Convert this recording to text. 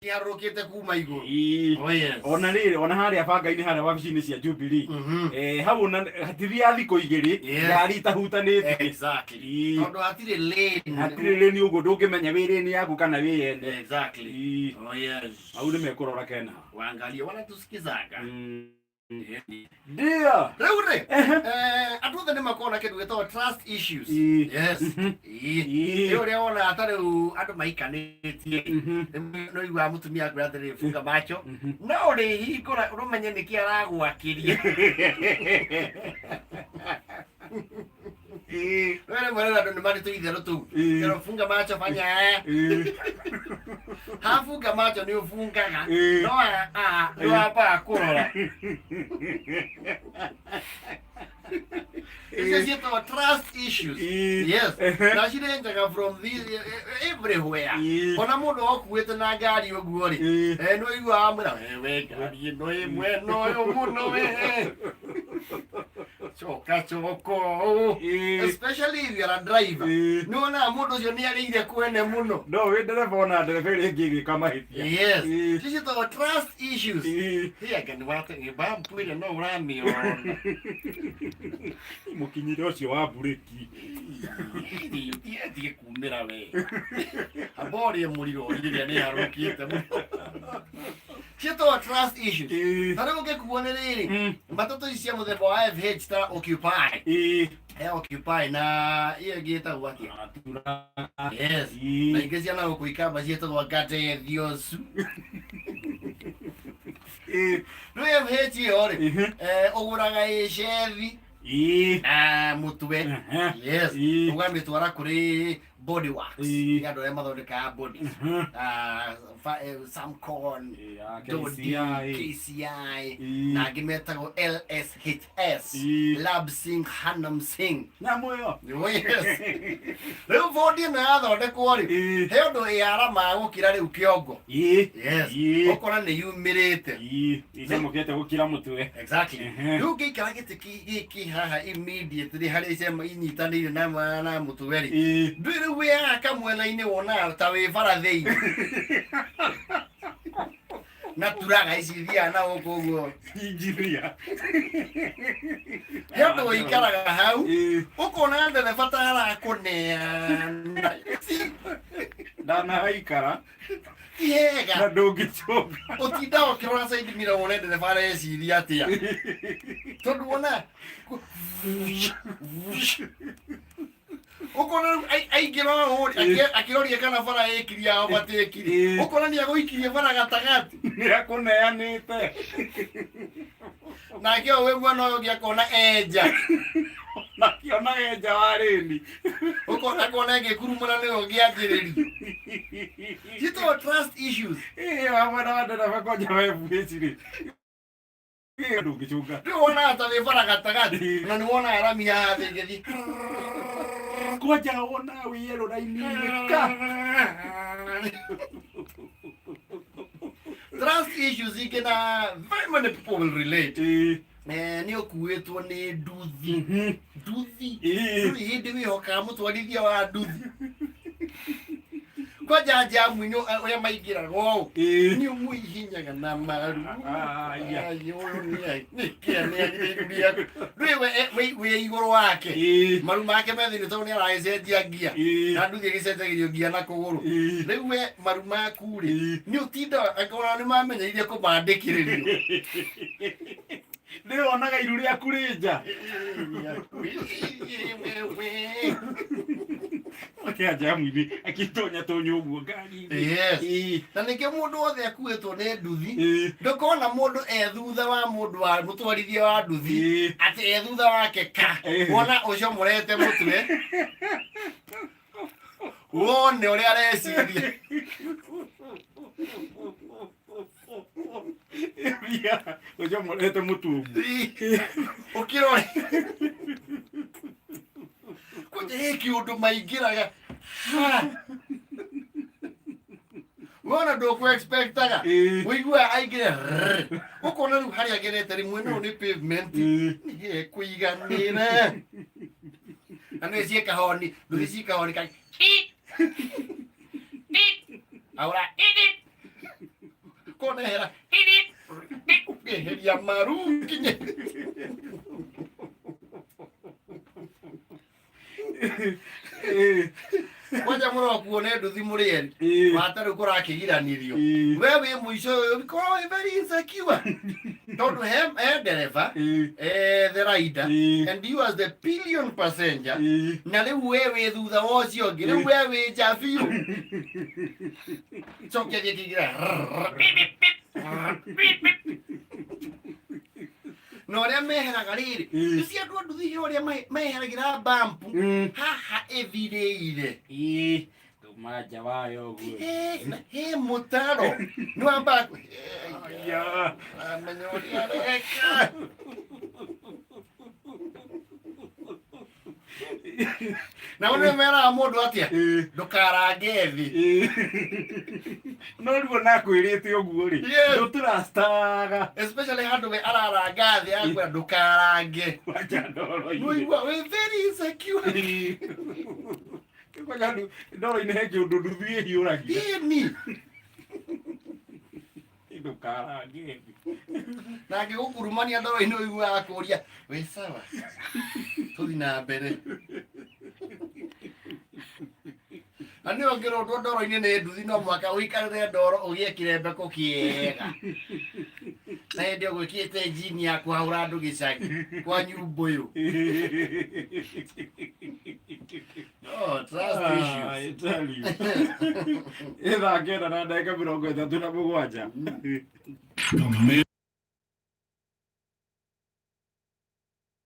Kĩharũrũkĩte kuma igũrũ. Ĩĩ. Oh, yes. Ona rĩrĩ, ona harĩa banga-inĩ harĩa wabici-inĩ cia Jubilee, hau ona hatithiaga thikũ 2 Yes. ngari itahutanĩtie. Exactly. Ĩĩ. Tondũ hatirĩ lane. Hatirĩ lane, ũguo ndũngĩmenya wĩ lane yaku kana wĩ yene. Exactly. Ĩĩ. Oh, yes. Hau nĩ mekũrora kena. Waangalie wanatusikizaga. Ndio. Rĩu rĩ, andũ othe nĩ makoragwo na kĩndũ gĩtagwo trust issues. Yes. Ĩĩ. Nĩ ũrĩa wonaga ta rĩu andũ maikanĩtie, no iguaga mũtumia akwĩra atĩrĩrĩ, "Funga macho," no ũrĩhingũra ũmenye nĩkĩ aragwakĩria. We rĩmwe rĩu andũ nĩ marĩ tũitherũ tũu. Kĩro, "Funga macho, fanya." Hafunga macho nĩ ũfungaga, no nĩ wambaga kũrora. Icio ciĩtagwo trust issues. Yes. Na cirenjaga from this, everywhere. Ona mũndũ okuĩte na ngari ũguo rĩ, nĩ ũiguaga amwĩra, "Wewe, ngari ĩno ĩ mwena ũyũ mũno, we coka coka ũũ." Especially if you are a driver, nĩ wonaga mũndũ ũcio nĩ arĩire kwene mũno. No wĩ ndereba, ona ndereba ĩrĩa ĩngĩ ĩgĩka mahĩtia. Yes. Icio ciĩtagwo trust issues. Hianga nĩ wate ĩrĩa no ũramĩona. Mũkinyĩre ũcio wa mburĩki. Thiĩ kumĩra we, amba ũrĩe mũriro rĩrĩa nĩ harũkĩte mũno. Ciĩtagwo trust issues. Ta rĩu ũngĩkuo nĩ rĩrĩ, matatũ ici cia mũthemba wa FH ta Occupy, he Occupy na iyo ĩngĩ ĩtagwo atĩa? Atura. Yes. Na ingĩ cia na gũkũ ikamba ciĩtagwo Gatethiosu. Rĩu FH ĩyo rĩ, ũgũraga ĩcethi na mũtwe. Yes. Ũgamĩtwara kũrĩ Body Works. Nĩ andũ arĩa mathondekaga bodies. Samcon, Dodi, KCI. KCI, na angĩ metagwo LSHS, Lab Singh Hanam Singh. Nyamũ ĩyo. Oh, yes. Rĩu bodi ĩno yathondekwo rĩ, he ũndũ ĩaramaga gũkĩra rĩu kĩongo. Yes. Ũkona nĩ yumĩrĩte. Icamũkĩte gũkira mũtwe. Exactly. Rĩu ũngĩikara gĩtĩ gĩkĩ haha immediately harĩa icema inyitanĩire na mũtwe rĩ, ndũĩ rĩu wĩ haha kamwena-inĩ wonaga ta wĩ bara thĩinĩ na turaga ici ithiaga na gũkũ ũguo. Injinia. He ũndũ ũikaraga hau, ũkona ndereba ta arakũneana. Ndanahaikara. Ti hega. Na ndũngĩcũnga. Ũtindaga ũkĩrora side mirror wone ndereba areciria atĩa, tondũ wona ũkona rĩu aingĩra ũũ rĩ, akĩroria kana bara ĩkirie ao batĩkirie, ũkona nĩ agũikirie bara gatagatĩ. Nĩ akũneanĩte. Nake o wĩ mwena ũyũ ũngĩ akona enja. Nakĩona enja wa rĩni. Ũkona akona ĩgĩkurumũra nĩwe ũngĩanjĩrĩria. Ciĩtagwo trust issues. Ĩĩ, wa mwena wa ndereba kwanja wa FH rĩ. Ĩĩ, ndũngĩcũnga. Rĩu wonaga ta wĩ bara gatagatĩ, na nĩ wonaga rami haha thĩ ĩgĩthiĩ. Kwanja wonaga wĩ yellow raini-inĩ ka. Trust issues ingĩ, na very many people will relate, nĩ ũkuĩtwo nĩ nduthi. Nduthi, ndũrĩ hĩndĩ wĩhokaga mũtwarithia wa nduthi. Kwanja njamu-inĩ ũrĩa maingĩraga ũũ, nĩ ũmũhihinyaga na maru. Ah, yeah. Ai, ũyũ nĩkĩ nĩagĩrĩiru rĩaku ndũĩ wĩ igũrũ wake, maru make me thĩinĩ tondũ nĩ aragĩcenjia ngia, na nduthi ĩgĩcenjagĩrio ngia na kũgũrũ. Rĩu we maru maku rĩ, nĩ ũtinda angĩkorwo nĩ mamenyeire kũmandĩkĩrĩrio. Nĩ wonaga iru rĩaku rĩ nja. Akĩa njamu-inĩ akĩtonya tonya ũguo ngari-inĩ. Yes. Na nĩkĩo mũndũ wothe akuĩtwo nĩ nduthi, ndũkona mũndũ e thutha wa mũndũ wa mũtwarithia wa nduthi, atĩ e thutha wake ka, wona ũcomorete mũtwe wone ũrĩa areciria. Mbia, ũcomorete mũtwe ũguo. Ũkĩrore kwanja he kĩũndũ maingĩraga Ha! Wona ndũkũ expectaga, ũiguaga aingĩre rrrr. Ũkona rĩu harĩa agerete rĩmwe no nĩ pavement, nĩ kũiganĩra na nĩ ciĩkahoni nduthi ciĩkahoni ka aura. Nehera ũkeheria maru nginya. Kwanja mũrokuo nĩ nduthi mũrĩ erĩ. Wata rĩu kũrakĩgiranĩrio. We wĩ mũico ũyũ ũkorwo wĩ very insecure. Tondũ he ndereba, the rider, and you as the pillion passenger, na rĩu we wĩ thutha wa ũcio ũngĩ, rĩu we wĩ nja biũ. Cokia gĩkĩgira. Na ũrĩa meheraga rĩrĩ, ici andũ a nduthi he ũrĩa meheragĩra bampu haha ĩthirĩire. Tuma nja wayo ũguo. He mũtaro nĩ wambaga Aya. amenya ũrĩa areka. Na nĩ meraga mũndũ atĩa? Ndũkarange thĩ. No rĩu nakwĩrĩte ũguo rĩ, ndũtũrastaga. Especially handũ we araranga thĩ akwĩra ndũkarange. Kwanja ndoro-inĩ. Nĩwaigua wĩ very insecure. Kwanja ndoro-inĩ he kĩũndũ nduthi ĩhiũragia. Ĩni. Ndũkarange thĩ. Na angĩgũkurumania ndoro-inĩ ũiguaga akũria wĩ sawa, tũthi na mbere. Na nĩ ũngĩrũndwo ndoro-inĩ nĩ nduthi no mũhaka ũikarĩre ndoro ũgĩe kĩrembeko kĩega. Na hĩndĩ ĩyo gwĩkĩte njini ya kũhahũra andũ gĩcagi kwa nyumbũyũ. Oh, trust issues. I tell you. Ĩ thaa 9 na ndagĩka 37.